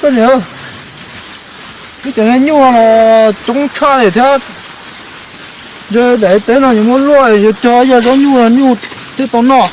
Niam, wb cov nyuj no coob tshaj li thiab. Ntshe daim teb no yuav muab luaj, yuav cog ib co zaub nyuj, nyuj thiaj tau noj.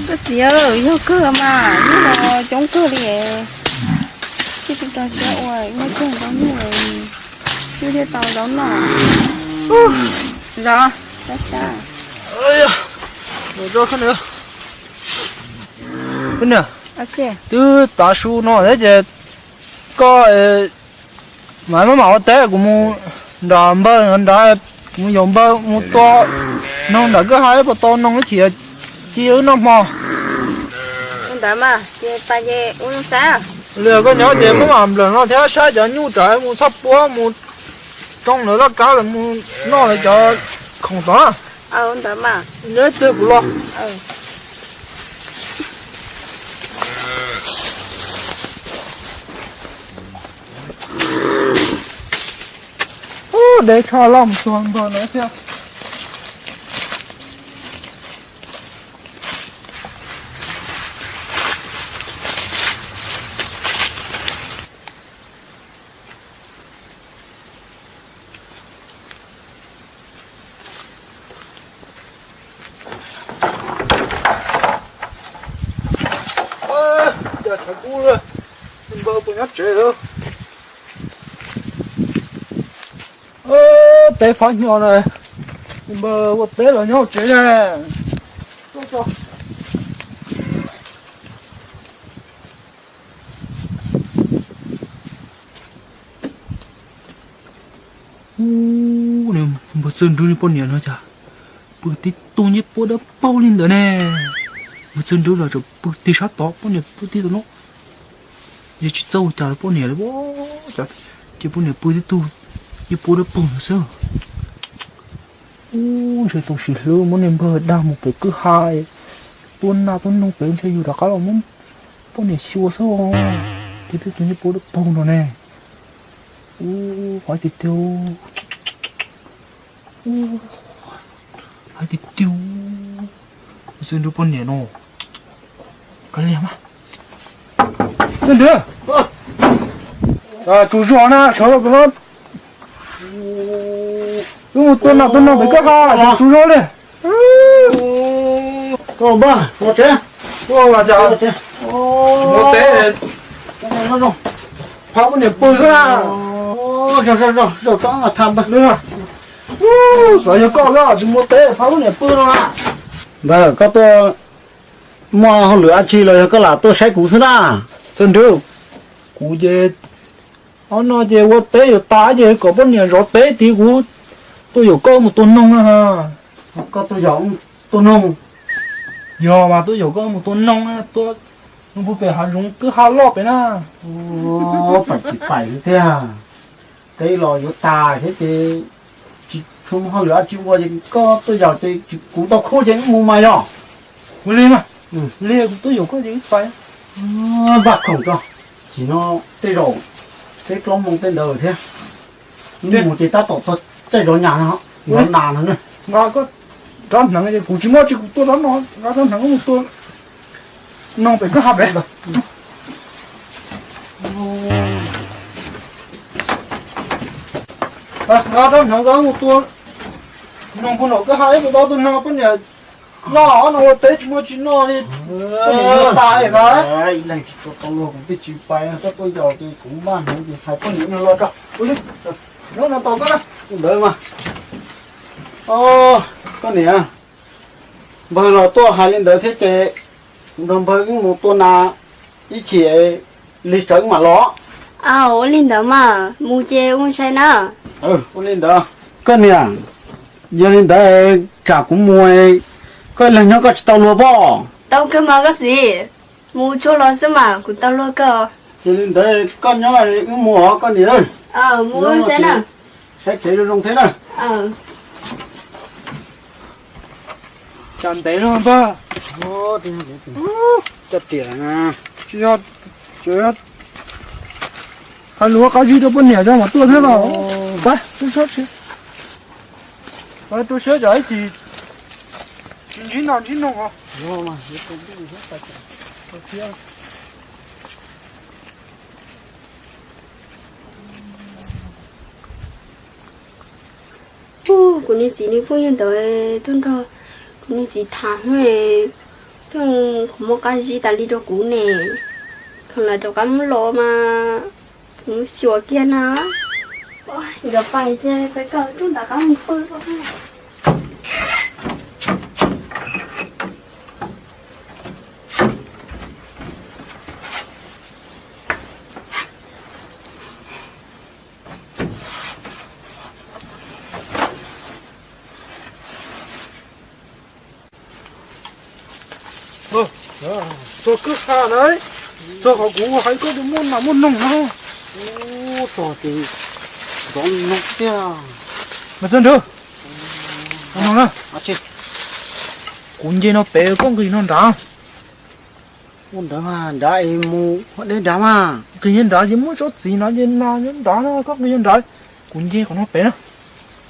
Koj txiv, yog kawg mas, nyuj no coob kawg li. Tsis tau siab ua muab cog zaub nyuj, nyuj thiaj tau zaub noj. Zov, zov, zov. Niam, twb tav su no thiab ces koj mam maj mam ua teb, kuv mus nram npawg nrad, kuv mus yaum npawg mus tua noog nram kwj ha, puas tau noog ib chim cia wb noj hmo. Ua ntawd mas, ces pas ces ua zoo saib. Li koj nyob ces maj mam nplawm no thiab saib cov nyuj tsam mus txhaj puab mus tsoo lawv laj kab lawm mus noj lawv cov khoom tod na. Ntawd mas nyob twg kuv los. Ub, deb tshaj, laj mus txog npawg no thiab. Cas tshav kub, npawg puas nyob tsev lawm? Teb fab nyo na, npawg ua teb los nyob hauv tsev na. Npawg Txawj Nrub niag poj niam no cas pw tib tug ncej puab dawb paug li ntawd ne? Npawg Txawj Nrub los tseem pw tig sab tod, poj niam pw tig tod no. Yog tsis txawj ua cas poj niam li, ces poj niam pw tib tug ncej puab dawb paug no xwb. Ub, ntshe tau sim hlub muab niag npawg dag mus pem kwj ha, tua nas tua noog pem ntshe yus rov qab los muab poj niam xyuas xwb. Pw tib tug ncej puab dawb paug no ne. Ub, hais tiag tiag, hais tiag tiag. Xwb nrub poj niam no, kav liam mas. Xwb nrub, tsum zog na, sawv los no. Wb mus tua nas tua noog pem kwj ha, tsum zog li. Ua teb, ua teb, phab poj niam pw xwb na. Xav yog koj tsis muaj teb, phab poj niam pw no na. Ntawd koj tuaj muaj hauj lwm dab tsi los yog koj lam tuaj saib kuv xwb na? Txawj Nrub, kuv ces ob no ces ua teb yuav tas ces kom poj niam zov teb tid, kuv tuaj yaum koj mus tua noog na. Koj tuaj yaum tua noog? Yog mas, tuaj yaum koj mus tua noog na, tua noog pem hav zoov kwj ha loj pem na. Pais tsis pais tiag, teb los yuav tas thiab ces tsis tshua muaj hauj lwm dab tsi ua ces koj tuaj yaum ces kuv tau khuj ces wb mus mas yog. Ua li mas, li kuv tuaj yaum koj ces wb pais. Npaj khoom tso, tam sim no tej zaum peb plaub moos tej ntawd thiab. Wb mus ces tab tom txog caij zov nyas no, zov nas no. Nqa koj rab hneev ces kuv tsis muaj tsi, kuv tuaj rab no, nqa rab hneev wb mus tua noog pem kwj ha pem. Nqa rab hneev wb mus tua noog puag nram kwj ha, ib tug tau tus noog poj niam noj, no ua teb tsis muaj tsis noj li, poj niam yuav tas li na. Ib leeg tsis tau luag kuv twb tsis pais, koj tuaj yaum ces kuv npaj hneev ces hais poj niam no los tso. Ua li, nyob no tos koj na. Ntawd mas, koj niam, npawg los tuaj hais li ntawd thiab ces kuv nrog npawg wb mus tua nas ib chim, lig tsawv wb mam los. Ua li ntawd mas, mus ces ua sai na. Ua li ntawd. Koj niam, yog li ntawd tsam kuv mus, koj ib leeg nyob koj tsis tau luag pob? Tau kawg mas koj txiv, mus tsuag los xwb mas kuv tau luag kawg. Yog li ntawd koj nyob wb mus os koj niam. Mus saib na. Saib tsev zoo zoo thiab na. Tsam ntev no npawg. Coj riam na. Tsis yog, hais lus qab zib rau poj niam tso mam tuaj thiab los. Pab, tu siab cov ib chim tsis ntsib no ntsib noog os. Thiab. Kuv niag txiv nws phooj ywg ntawd tuaj nrog kuv niag txiv tham, tuaj qhov muag qab zib tas li rau kuv ne. Kheev lawv rov qab mus los mas kuv mus xyuas kiag na. Nkawd pais ces peb kawg tuaj nram qab mus pw. Txog kwj ha na, txog qhov kuv hais koj tias muaj nas muaj noog no. Ub, txog ces nrov no tiag. Mas txog nrad, kuv nce no pem koj nqis no nrad. Ua nrad mas nrad es mus deb nrad mas. Nqis nrad ces muaj tsob txiv no ces nas nyob nrad no, koj nqis nrad, kuv nce qhov no pem na.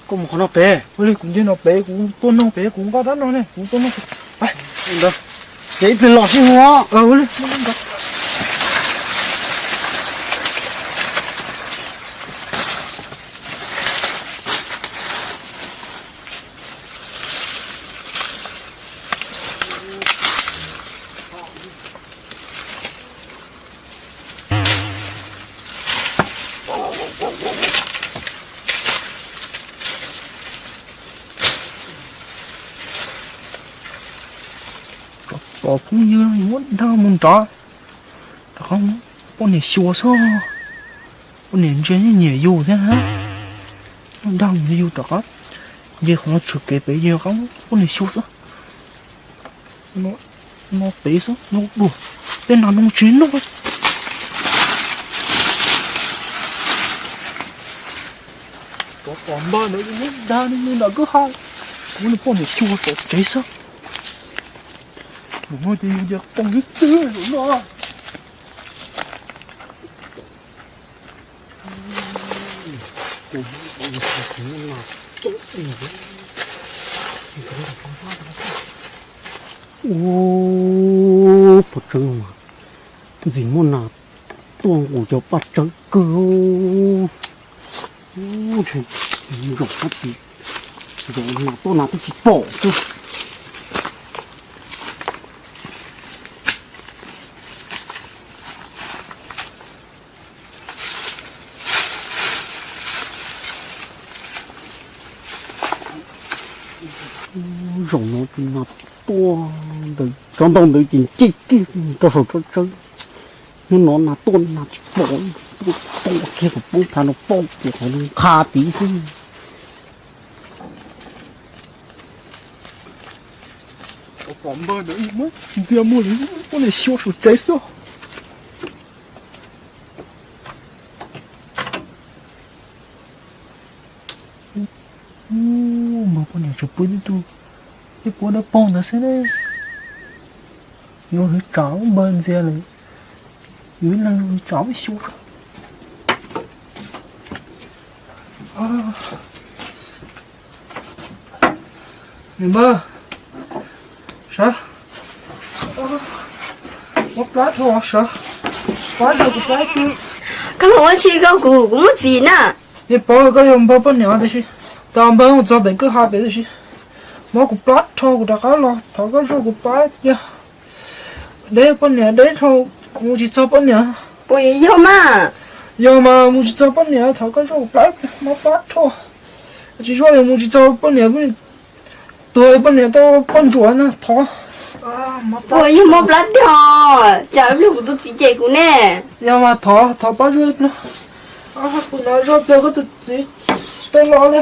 Koj mus qhov no pem. Ua li kuv nce no pem, kuv tua noog pem, kuv nqa rab no ne, kuv tua noog pem. Ces ib pliag los sib hu os. Pom phooj ywg muab dag mus nrad, rov qab poj niam xyuas xwb. Poj niam ntsia nyiam yus thiab, muab dag mus yus rov qab nce qhov no tshwm kev pem, yus rov qab poj niam xyuas xwb. No pem xwb, no dua, tej nas no tsis noj. Pom npawg ntawd muab dag mus nram kwj ha, muab nws poj niam xyuas tom tsev xwb. Zaum no ces yus ces poob xwb zaum no. Ub, paj tsawb mas, ntxim muaj nas tuaj nqus cov paj tsawb kawg. Zaum no, zaum no tuaj nas twb tsis pom xwb. Zaum no tus nas tuaj ntawd, tsov ntau ntawd ces nce kiag rau saum tsob tsawb. Hnub no nas tuaj nas tsis pom, tuaj poob kiag kom poob phav no poob kiag qhov nqha tid xwb. Pom npawg ntawd muab ntxias mus li, poj niam xyuas saum tsev xwb. Ub, npawg poj niam tseem pw tib tug, ib puab dawb paug ntawd xwb ne. Yuav hwv tsam npawg ntxias lawm, yus ib leeg hwv tsam xyuas. Niam npawg, sawv, muab plab rho sawv, plab rho kuv plab twg. Koj los ua tsi koj kuv, kuv muaj txiv na. Yeej paub koj yog npawg poj niam tiam sis, tas npawg mus txog pem kwj ha pem tiam sis, muab kuv plab rho kuv rov qab los thov koj zog kuv plab tiag. Deb poj niam deb dhau, mus tsis txog poj niam. Puas yuav yog mas? Yog mas, mus tsis txog poj niam, thov koj zog kuv plab, muab plab rho. Tsis zog li mus tsis txog poj niam, tuag poj niam tau poj ntsuam na, thov. Puas yog muab plab tiag? Cas ib pliag kuv tus txiv cem kuv ne. Yog mas thov, thov pab zog ib pliag. Kuv hnov zog pliag koj tus txiv tsis tau los li.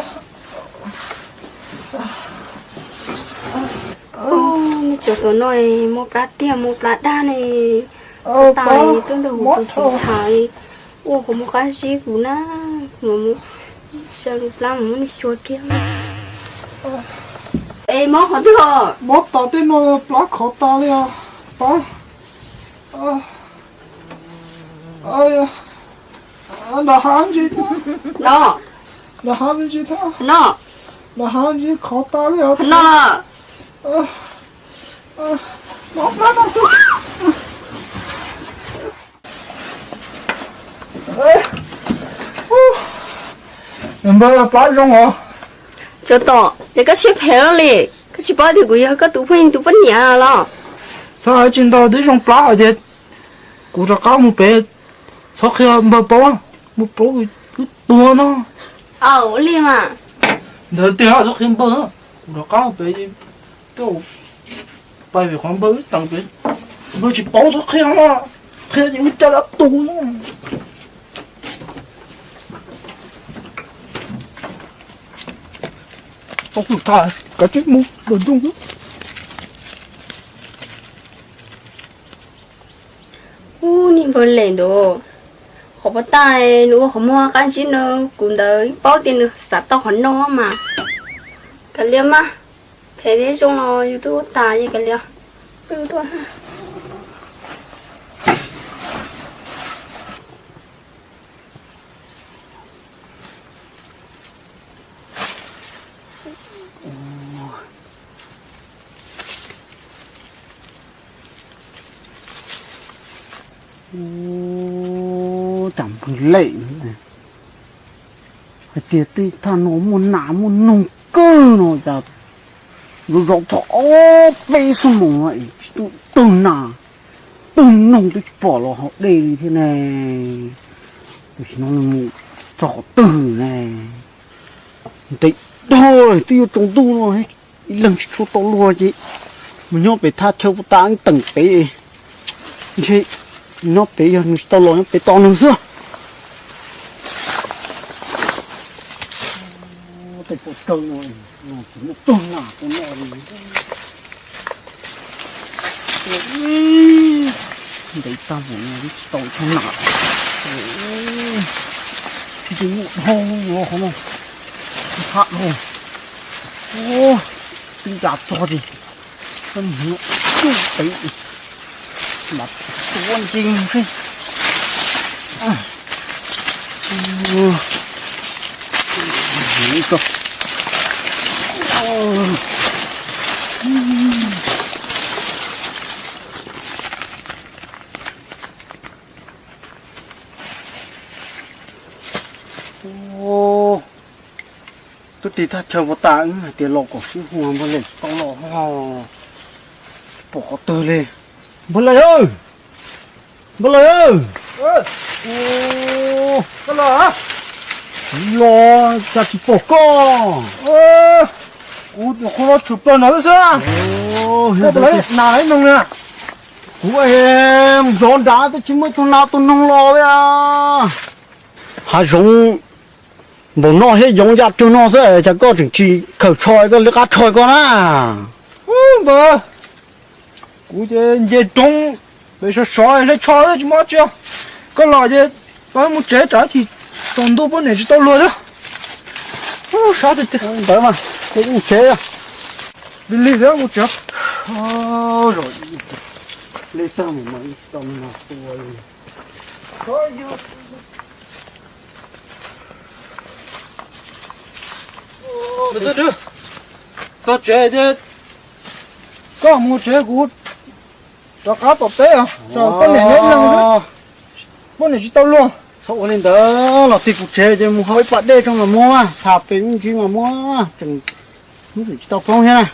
Ub, nej cov tuaj no muab plab tiag muab plab dag ne. Tab tuaj nrog kuv tus txiv tham, ua qhov muag qab zib kuv na, kuv mam mus saw lub plab mus muab nws xyuas kiag. Es mob qhov twg os? Mob tog tej no, plab khov tas li os pab. Nram hav ntsis thiab. No. Nram hav ntsis thiab. No. Nram hav ntsis khov tas li os. No. Npawg, plab zoo os. Cov tom, ces koj siab phem luaj li, koj tsis paub tias kuv yog koj tus phooj ywg tus poj niam los? Txhob hais tsis ntau twb zoo plab hais tias kuv rov qab mus pem, txhob qhia npawg paub, npawg paub wb tuag no. Aw, ua li mas. Ntawd tiag txhob qhia npawg, kuv rov qab mus pem, tej pais pem qhov npawg wb teem pem, npawg tsis paub txhob qhia, qhia ces wb coj dab tu. Tau kwv tha, kav tsij mus lawm nroog. Ub, niag npawg Lem ntawd, qhov pov tag nws ua qhov muag qab zib no, kuv ntawd paub tias nws xav tau qhov no mas. Kav liam mas, phem thiab zoo los yus twb ua tas ces kav liam. Ub, cas npawg Lem hais tias tej thaj no muaj nas muaj noog kawg no cas, zov zov txog ob peb xuab moos es tsis tuaj tawg nas, tawg noog twb tsis pom los hauv dej li thiab ne. Tam sim no mus txog qhov twg ne? Ntev dhau twb yuav tsaus ntuj no, ib leeg tsis tshua tau luag ces mus nyob pem thaj chaw puas tas teem pem, ntshe nyob pem yog nws tsis tau los nyob pem tos nws xwb. Tej pov rau no, tsis muaj tug nas rau noj li. Ntev tag npaum no tsis tau tshaj nas. Tsis muaj dhau los qhov no, tsis haj dhau. Twb nra txog ces koj mus cub pem mas tua ntseg xwb. Twb tig thaj chaw puas tas, wb hais tias los kom sib hu npawg Lem tsis tau los, tsis pom qhov twg li. Npawg Lem, npawg Lem, kuv los cas tsis pom koj? Kuv nyuam qhuav los tshwm plaws no xwb. Koj puas los na ib moog na? Kuv zov nrad twb tsis muaj ib tug nas tus noog los li. Hav zoov npaum no thiab yoov ya cuag no xwb cas koj tseem tsis khaws tsho, koj liab qab tsho koj na. Npawg, kuv ces nce roob pem sov sov hle tsho xwb tsis muaj dab tsi. Koj los ces tau mus tsev tsam ib chim tsaus ntuj poj niam tsis tau luag thiab. Sab tiag tiag. Ntawd mas, mus tsev. Lig lig thiab mus tsev. Lig tag mus mas tsis tau mus tua li. Txog tsev ces koj mus tsev, kuv rov qab tom teb os, tsam poj niam nyob ib leeg xwb, poj niam tsis tau luag. Txhob ua li ntawd, los tig kuv tsev ces mus hau ib pas dej tso mas muab, tham pem me ntsis mas muab, tseem hnub twm tsis tau poob thiab na.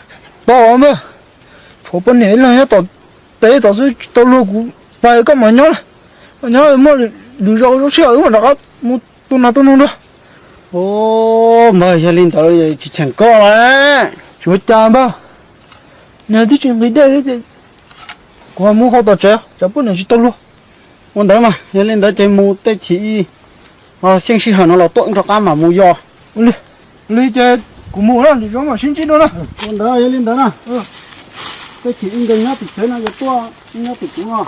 Tau mas, tshuav poj niam ib leeg nyob tom teb tom xwb tsis tau luag, kuv pais koj mas nyob, koj nyob muaj lwm zaus zoo sij hawm wb mam rov qab mus tua nas tua noog dua. Npawg, yog li ntawd tsis cheem koj lawm. Tsis ua cas npawg, nws twb tsis nqhis dej thiab ces kuv mus hau tom tsev tsam poj niam tsis tau luag. Ua ntawd mas yog li ntawd ces mus tej chim xyeej sij hawm no los tuaj wb rov qab mam mus yos. Ua li ces kuv mus na, lwm zaus mam sib ntsib dua na. Ua ntawd yog li ntawd na, tej chim wb nkees nyob tim tsev no ces tuaj nyob tim kuv no.